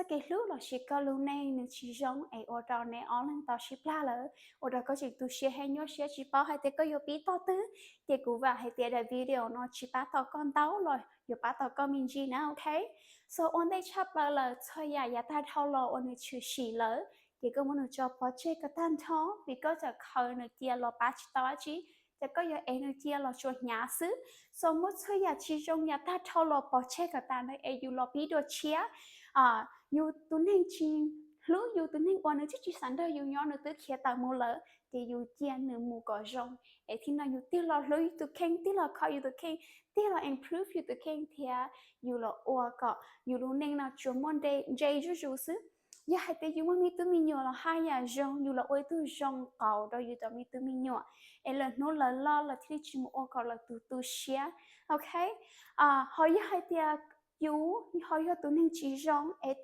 txoj kev hlub lossis koj lub neej nws tsis zoo es ua rau neb ob leeg tau sib plag lawm, ua rau koj tseem tu siab thiab nyuaj siab tsis paub hais tias koj yuav pib tog twg, ces kuv vam hais tias daim video no tsis pab tau koj ntau los yuav pab tau koj me ntsis na, ok? So ua ntej tshaj plaws lawm txhua yam yav tag dhau los uas nws tshwm sim lawm ces koj muab nws tso pov tseg kom tag nrho, vim koj txawm khaws nws cia los pab tsis tau dab tsi, ces koj yuav ev nws cia los tsuas hnyav xwb. So muab txhua yam tsis zoo yav tag dhau los pov tseg kom tas na es yus los pib dua tshiab. Yus tus neeg tsis hlub yus, tus neeg uas nws twb tsis xav nrog yus nyob nws twb khiav tawm mus lawm, ces yus cia nws mus kom zoo es thaum no yus tig los hlub yus tus kheej, tig los kho yus tus kheej, tig los improve yus tus kheej thiab yus los ua kom yus lub neej no tsuas muaj ntse zuj zus xwb. Yog hais tias yus muaj me tub me nyuam los haj yam zoo, yus los ua ib tug zoo qauv rau yus cov me tub me nyuam, es lwm hnub lawv loj lawv thiaj li tsis mus ua kom lawv tus tu siab, ok? Ho yog hais tias yus ho yog tus neeg tsis zoo es